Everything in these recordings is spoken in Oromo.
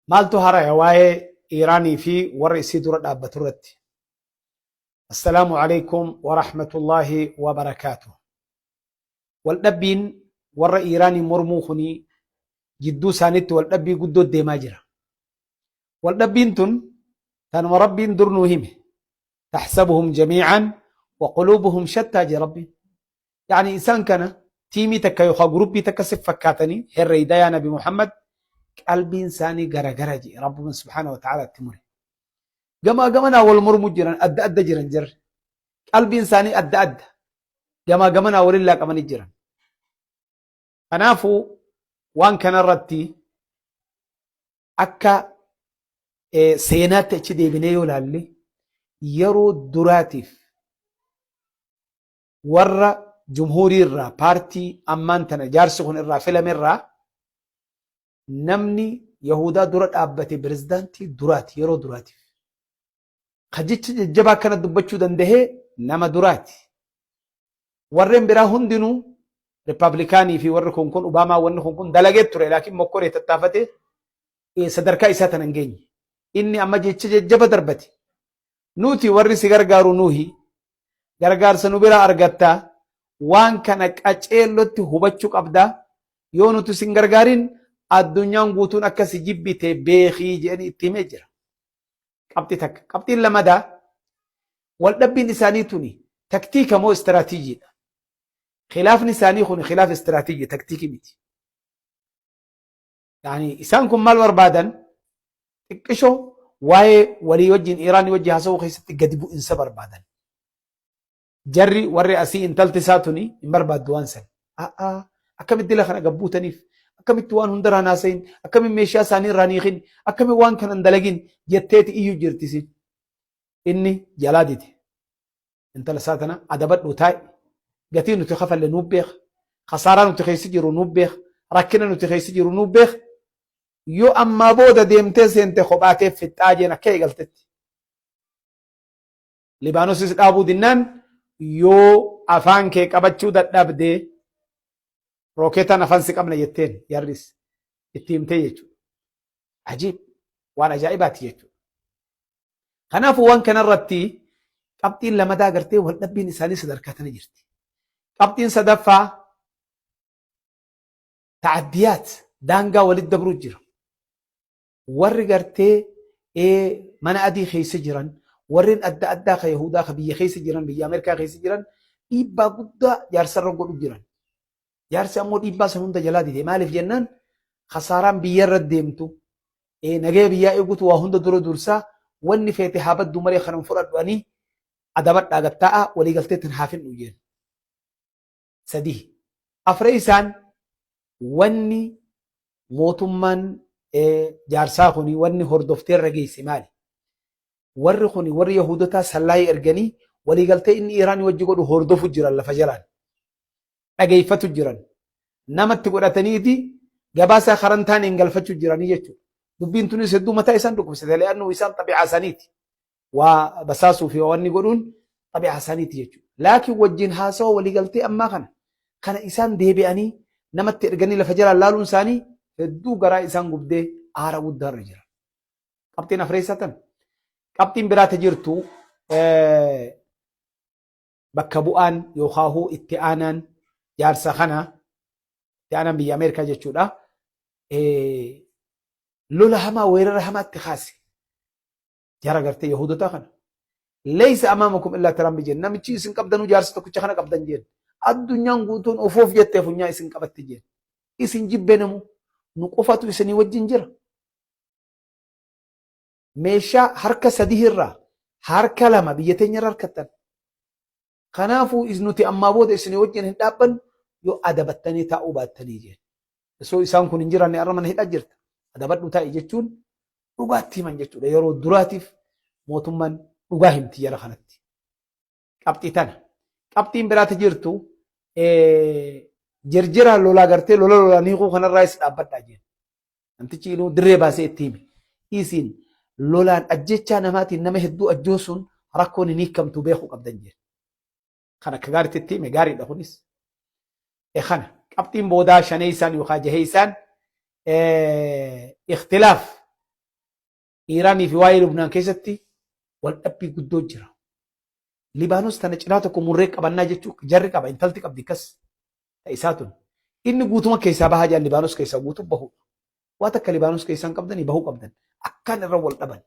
Maaltu haraya waa'ee Iiraanii fi warra isii dura dhaabbatu irratti? Assalaamu alaikum wa rahmatullaahi wa barakaatuh. Waldhabbiin warra Iiraanii mormuu kuni jidduu isaaniitti waldhabbii guddoo deemaa jira. Waldhabbiin tun tanuma Rabbiin dur nuu hime. Taxsabuhum jamiican wa quluubuhum shattaa jee Rabbiin. Yani isaan kana tiimii takka yookaan guruppii takka si fakkaatanii herreeyda yaa Nabi Muhammad, qalbiin isaanii garagara jee Rabbuman subhaanahu wa ta'ala itti mure. Gamaa gamanaa wal mormu jiran, adda adda jiran jarri. Qalbiin isaanii adda adda. Gamaa gamanaa walin laaqamanii jiran. Kanaafuu waan kanarratti akka seenaatti achi deebinee yoo ilaalle, yeroo duraatiif warra jumhuurii irraa, paartii ammaan tana jaarsi kun irraa filame irraa, namni Yahudaa dura dhaabbate pirezidaantii duraati yeroo duraatiif. Ka jecha jajjabaa akkana dubbachuu dandahee nama duraati. Warreen biraa hundinuu, Rippaabilikaanii fi warri kun kun Obaamaa, wanni kun kun dalagee ture, laakiin mokkoree tattaafatee sadarkaa isaa tana hin geenye. Inni amma jecha jajjaba darbate. Nuti warri si gargaaru nuhi, gargaarsa nu biraa argatta, waan kana qaceellotti hubachuu qabda, yoo nuti sin gargaarin addunyaan guutuun akka si jibbite beekii jedhanii itti himee jira. Qabxii takka. Qabxiin lamadaa, waldhabbiin isaanii tuni taktiika moo istiraatiijiidha? Khilaafni isaanii kun khilaaf istiraatiijii, taktiikii miti. Yani isaan kun maal barbaadan? Xiqqishoo waa'ee walii wajjin, Iiraanii wajjin haasa'uu keessatti gadi bu'insa barbaadan. Jarri warri asii intalti isaa tuni hin barbaaddu waan san. A'aa, akkamitti dila kana gabbuutaniif, akkamitti waan hundarraa naasayin, akkamitti meeshaa isaanii irraa niikin, akkamitti waan kana hin dalagin jetteeti iyyuu jirti isin. Inni jalaa dide. Intala isaa tana adabadhu taa'i. Gatii nuti kafalle nuuf beeka. Kasaaraa nuti keessa jiru nuuf beeka. Rakkina nuti keessa jiru nuuf beeka. Yoo ammaa booda deemtee seente kophaa kee fixxaa jeen akka eegaltetti. Libaanosis dhaabuu dinnaan, yoo afaan kee qabachuu dadhabde rookeetaan afaan si qabna jetteen jarris itti himtee jechuudha. Ajiib, waan ajaa'ibaati jechuudha. Kanaafuu waan kanarratti qabxiin lamadaa gartee waldhabbiin isaanii sadarkaa tana jirti. Qabxiin sadaffaa, ta'addiyaat daangaa walitti dabruu jira. Warri gartee mana adii keessa jiran, warreen adda addaa ka Yahudaa ka biyya keessa jiran, biyya Ameerikaa keessa jiran, dhiibbaa guddaa jaarsarra godhu jiran. Jaarsi ammoo dhiibbaa san hunda jalaa dide. Maaliif jennaan, kasaaraan biyya irra deemtu, nagaya biyyaa eegutu waa hunda dura dursaa, wanni feete haa baddu malee kanan fudhadhu, ani adabadhaa gattaa'a, waliigaltee tan haa finnu jeen. Sadii. Afree isaan, wanni mootummaan jaarsaa kuni wanni hordoftee irra geesse maali? Warri kuni, warri Yahudotaa, sallaayii erganii waliigaltee inni Iiraanii wajji godhu hordofu jiran, lafa jalaan. Dhageeffatu jiran. Namatti godhataniiti gabaasaa karan taaneen galfachuu jiranii jechuudha. Dubbiin tunis hedduu mataa isaan dhukkubsite. Le'annuu isaan xabi'aa isaaniiti. Waa basaasuu fi wanni godhuun xabi'aa isaaniiti jechuudha. Laakiin wajjin haasawa waliigaltee ammaa kana isaan deebi'anii namatti erganii lafa jalaan laaluun isaanii hedduu garaa isaan gubdee aara guddaa irra jira. Qabxiin afreessaa tan. Qabxiin biraata jirtu, bakka bu'aan yookaan itti aanaan jaarsa kana, itti aanaan biyya Ameerikaa jechuudha. Lola hamaa, weerara hamaatti kaase. Jara gartee Yahudotaa kana. Leeysa amaamakum illaa Tiraampi jeen. Namichi isin qabdanuu jaarsa tokkicha kana qabdan jeen. Addunyaan guutuun ofoof jettee funyaa isin qabatti jeen. Isin jibbee namu nu qofatu isinii wajjin jira. Meeshaa harka sadii irraa harka lama biyya teenya irra harkattan. Kanaafuu nuti ammaa booda isinii wajjin hin dhaabbannu yoo adabattanii taa'uu baattanii jeen. Osoo isaan kun hin jiraanne har'a mana hidhaa jirta. Adabadhu taa'i jechuun dhugaatti himan jechuudha. Yeroo duraatiif mootummaan dhugaa himti jara kanatti. Qabxii tana. Qabxiin biraati jirtu, jirjira lolaa gartee lola lolaan hiikuu kanarraayis dhaabbadhaa jeen. Namtichi inuu dirree baasee itti hime. Isin lolaan ajjechaa namaatiin nama hedduu ajjoosuun rakkoon hin hiikamtu beekuu qabdan jeen. Kan akka gaariitti itti hime, gaariidha kunis. E kana qabxiin boodaa shanee isaan yookaan jahee isaan ikhtilaaf Iiraanii fi waa'ee Lubnaan keessatti wal dhabbii guddoo jira. Libaanos tana cinaa tokko murree qabannaa jechuu jarri qaba intalti qabdi kas ta isaa tun. Inni guutuma keessaa bahaa jaan Libaanos keessaa guutuu bahu. Waa takka Libaanos keessaa hin qabdanii bahuu qabdan. Akkaan irra wal dhaban.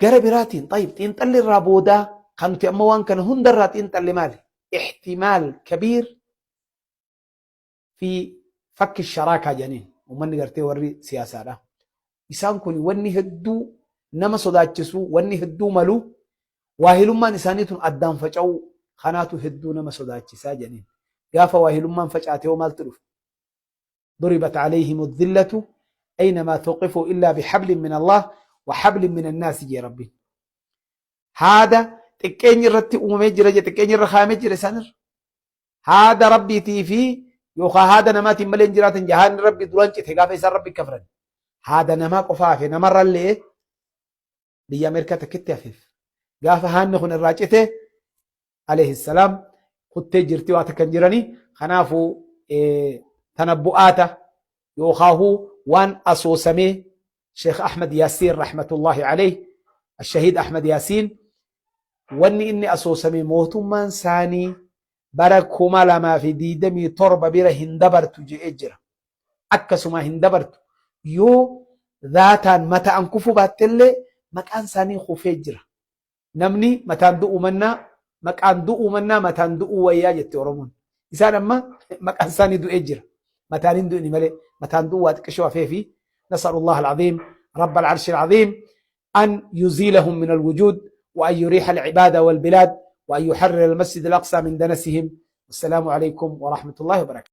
Gara biraatiin xayib xiinxalli irraa boodaa kan nuti amma waan kana hundarraa xiinxalle maali? Ihtimaal kabiir fi fakki sharaakaa jedhaniin uummanni gartee warri siyaasaadha. Isaan kun wanni hedduu nama sodaachisu wanni hedduu malu waahilummaan isaanii tun addaan faca'uu kanaatu hedduu nama sodaachisaa jedhaniin. Gaafa waahilummaan facaate hoo maaltu dhufa? ضربت عليهم الذلة أينما ثقفوا إلا بحبل من الله وحبل من الناس جي ربي هذا xiqqeenyi irratti uumamee jira je xiqqeenyi irra kaa'amee jira isaan irra haada rabbiitii fi yookaan haada namaatiin malee hin jiraatan jahaanni rabbi duraan cite gaafa isaan rabbi kafran haada namaa qofa hafe namarrallee biyya Ameerikaa takkitti hafeef gaafa haanni kun irraa cite alayhi salaam kuttee jirti waa takka hin jiranii kanaafuu tanabbu'aata yookaahuu waan asoosamee Sheekh Ahmad Yaasiin rahmatullahi alayhi Ashahiid Ahmad Yaasiin wanni inni asoosame mootummaan isaanii bara 2027 bira hin dabartu je'ee jira. Akkasuma hin dabartu yoo zaataan mata'an kufuu baattellee maqaan isaanii kufee jira. Namni mataan du'uu mannaa maqaan du'uu mannaa mataan du'uu wayyaa jette Oromoon. Isaan amma maqaan isaanii du'ee jira. Mataan hin du'ini malee mataan du'uu waa xiqqishoo hafee fi nasalullah al-aziim rabba al-arshi al-aziim an yuziilahum min al-wujuud wa an yuriiha al-ibaada wal-bilaad wa an yuharrira al-masjid al-aqsaa min danasihim. Wassalaamu alaykum wa rahmatullahi wa barakaatuh.